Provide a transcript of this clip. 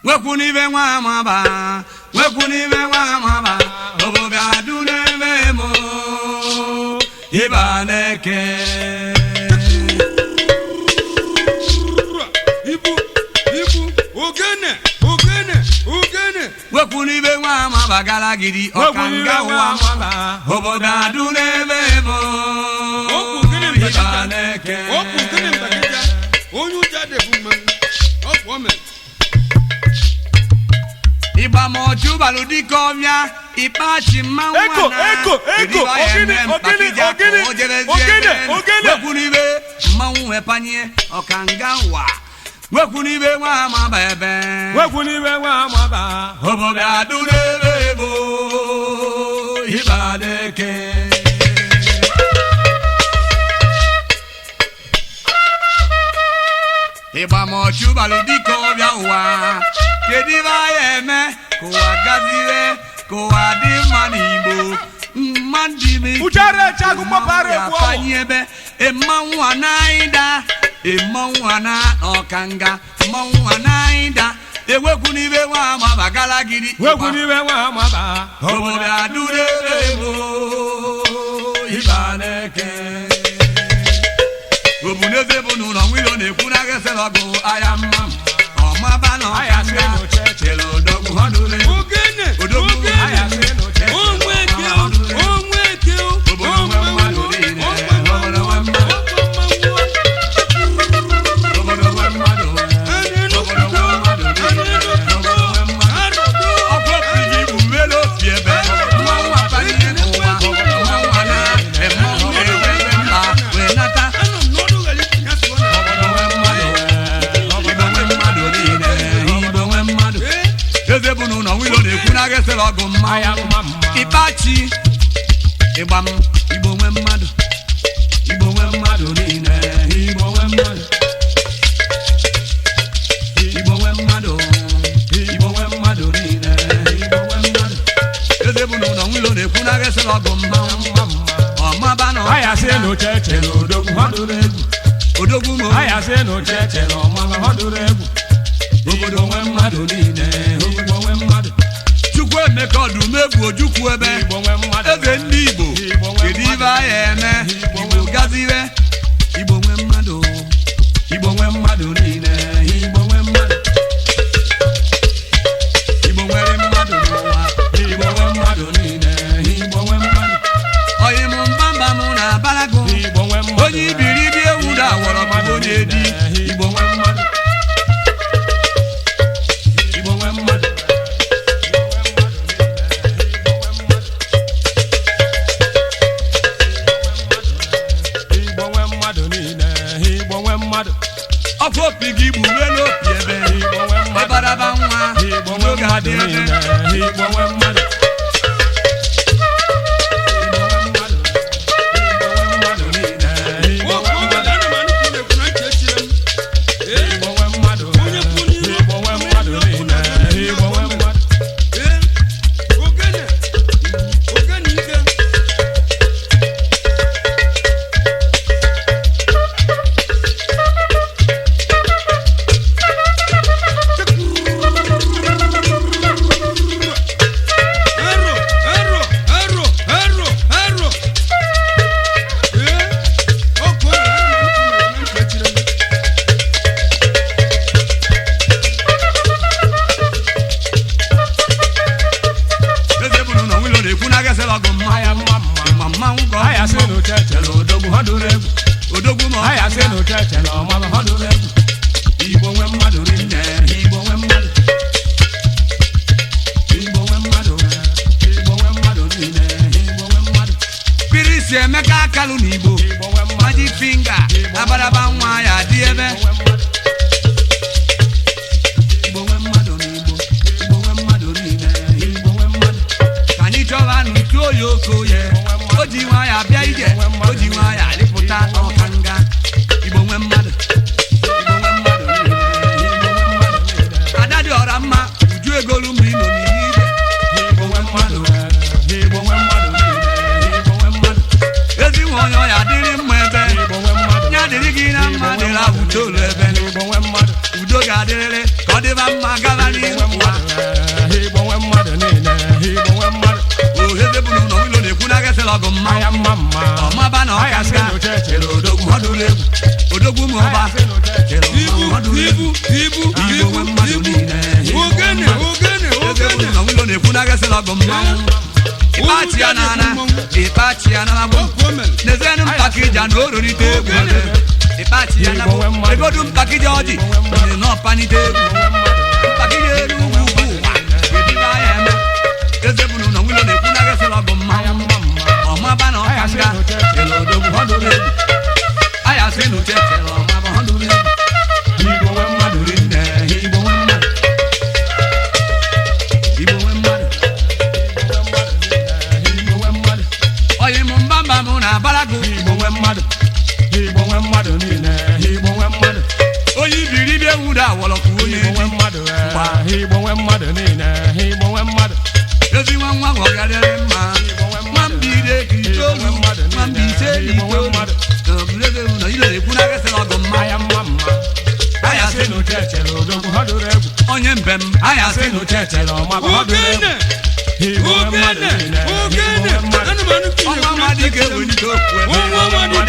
Nwekwu n'ibe nwa amaba, nwekwu n'ibe nwa amaba, obodo adụ n'ebe mo ịba na-eke. Ibu ibu ogene ogene ogene. Nwekwu n'ibe nwa amaba gara gidi ọkanga ụwa, obodo adụ n'ebe mo Okwu gịnị ịba mbakịta? na-eke. Okwu gịnị mbakịta? Onye ụjọ adịbụ mmanwụ. Ọkwa o mere. Ịgba ma ọchụ balụ dịka ọbịa ịkpachi mmanwụ. Eko, eko, eko, ogene, ogene, ogene, ogene, ogene. Wekwu n'ibe mmanwụ wepanye ọkanga ụwa, wekwu n'ibe nwa amaba ebe. Wekwu n'ibe nwa amaba. Obodo adụ n'ebe bụ ịba na-eke. Ịgba ma ọchụ balụ dịka ọbịa ụwa, kedu ibe anyị eme ka ụwa gaziwe, ka ụwa dị mma n'Igbo mmadụ ime? Uchara eche agụ mgbapara egwu ọwụ. Anyị ebe mmanwụ anaghị da, mmanwụ ana ọkanga, mmanwụ anaghị da, ewekwu n'ibe nwa ama bagala gidi. Wekwu n'ibe nwa amaba. Obodo adụrebe bụ ịba na-eke. Obuneze bụ n'ụlọ nwilo na-ekwu na agesịrị ọgụ agha mma ọmaba na Aya sị ọkanga n'oche. chere odogwu họdụrụ. Ogene Odogwu. ogene. Aya sị n'oche. Onwe eke o, onwe eke o, Obodo onwe nwe mmadụ mmanwụ, niile, onwe obodo nwe mmanwụ, mmadụ. onwe mmanwụ. Obodo nwe mmadụ. Anyị enukwugo, anyị enukwugo, arọdo. Ọkụ ofiji bụ mmelu opi ebe mmanwụ abanye n'ụwa, mmanwụ ana mmanwụ na-ewe ebe mba wee nata. Anọ m n'ọdụ ghara itinye asụ ọ na- Obodo nwe mmadụ, Igbo nwe mmadụ niile, Igbo nwe mmadụ. Ee, Eze bụ n'ụlọ nwilo na-ekwu na agesịrị ọgụ mma. Aya mma mma. Ịkpachi ịgba m, Igbo nwe mmadụ, Igbo nwe mmadụ niile, Igbo nwe mmadụ, Igbo nwe mmadụ, Igbo nwe mmadụ niile, Igbo nwe mmadụ. Eze bụ n'ụlọ nwilo na-ekwu na agesịrị ọgụ mma. Mma mma. Ọmaba na Aya sị n'oche chere odogwu họdụrụ egwu. Odogwu m. Aya sị n'oche chere ọmaba họdụrụ egwu. Obodo nwe mmadụ niile. Igbo nwe mmadụ. Chukwu Emeka Ọdụmegwu Ojukwu ebe. Igbo nwe mmadụ. Eze ndị Igbo. Igbo nwe Kedu ibe mmadụ. anyị eme Igbo Igbo gaziwe? Igbo nwe mmadụ, Igbo nwe mmadụ niile, Igbo nwe mmadụ, Igbo nwere mmadụ n'ụwa, Igbo nwe mmadụ niile, Igbo nwe mmadụ. Oyi m mbamba m na abalago. Igbo nwe mmadụ. Onye ibiribi ewu da awọrọ bụ onye di. Igbo nwe mmadụ. Igbo nwe mmadụ. Igbo nwe mmadụ niile. Igbo nwe mmadụ. Ọkwa opi gị gburu n'opi ebe. Igbo nwe mmadụ. Ịbaraba nwa. Igbo nwe n'oge mmadụ adị ebe. niile. Igbo nwe mmadụ. Igbo nwe mmadụ. Igbo nwe mmadụ niile. Igbo okwu nwe o mmadụ. mere, ana m anụ ka ị na-ekwu na ntị echire m. Ee, Igbo nwe mmadụ. Onye kwụ n'ihu, Igbo nwe mmadụ niile. Igbo nwe mmadụ. ee, ogene, ogene ike. Ero, ero, ero, ero, ero. Ee, okwu o mere, ana m anụ ka ị na-ekwu na ntị echire m. Eze bụ n'ụlọ nwilo na-ekwu na agesịrị ọgụ mma. Aya mma mma. Ma mmanwụ ka ọ Aya sị n'oche chere odogwu họdụrụ egwu. Odogwu ma. Aya sị n'oche chere ọmaba họdụrụ egwu. Igbo nwe mmadụ rinne, Igbo nwe mmadụ, Igbo nwe mmadụ, Igbo nwe mmadụ niile, Igbo nwe mmadụ. Pirisi Emeka Akalụ n'Igbo. Igbo nwe mmadụ. Magic Finger abaraba nwa ya dị ebe. Igbo nwe mmadụ. Igbo nwe mmadụ n'Igbo, Igbo nwe mmadụ niile, Igbo nwe mmadụ. Ka anyị chọba ntu oyi okoye, o ji nwayọ abịa ije, o ji nwayọ alịpụta ọkanga. Igbo nwe mmadụ, Igbo nwe mmadụ niile, Igbo nwe mmadụ. Ada dị ọra mma, uju egolu ma ino n'ihe ije. Igbo nwe mmadụ. Igbo nwe mmadụ niile. Igbo nwe mmadụ. Ezi nwe onye ọya dịrị mma ebe. Igbo nwe mmadụ. Nya dịrị gị na mma, dịrị awụta olu ebe. Igbo nwe mmadụ. Udo ga-adịrịrị ka Ọ dịba mma gaba n'ihu ụwa. Igbo nwe mmadụ niile, Igbo nwe mmadụ. Oheze bụ n'ụlọ ụlọ na-ekwu na agasịla ọgụ mma. Aya mma mma. Ọmaba na ọka nga chere odogwu ọdụrụ egwu. Odogwu ụmụ ọba chere Ibu, ọdụrụ egwu. ibu, ibu, Igbo nwe ibu, mmadụ ibu. niile. Ogene, ogene, Eze bụ ogene. n'ụlọ ụlọ na-ekwu na agasịla ọgụ mma. Ịkpachi ya n'ana, ịkpachi ya n'ana. Ọkụ o mere. N'ezienụ mpakịja na ororite egwu. Ịkpachi ya n'abụ, egodu mpakịja ọjị, ndị nọpanite egwu. Mpakịja elu ugwu ugwu ụwa, ebiba ya eme. Eze bụ n'ụlọ ụlọ na-ekwu na agasịla ọgụ mma. Ọmaba na ọka nga, chere odogwu ọdụrụ egwu. Aya sị n'uche chere ọmaba ọdụrụ egwu. Igbo nwe mmadụ Mmadụ rinne, Igbo nwe mmadụ. Igbo nwe mmadụ. Igbo nwe mmadụ. Oyi mụ mbamba mụ na abarago. Igbo nwe mmadụ. Igbo nwe mmadụ niile. Igbo nwe mmadụ. Onye ibiribi ewu da awọlọkwu onye Igbo nwe eji. mmadụ. Igbo nwe mmadụ niile. Igbo nwe mmadụ. Ezi nwa nwa ghọgarịrị mma. Nwambire ka itoolu, nwambise na itoolu. Ọbụleze na ile na-ekwu na agasịla ọgụ mma. Aya mma mma. Aya sị Sị n'uche chere odogwu ha dụrụ egwu. onye mbem, aya sị Sị n'uche chere ọmaba ha dụrụ egwu. Ogene, Igbo nwe mmadụ ogene, niile. Igbo ogene. nwe mmadụ. Anụmanụ ka ọnwa na-ekwu na amadị ga-ewelite okwu ebe. Ọnwa amadị.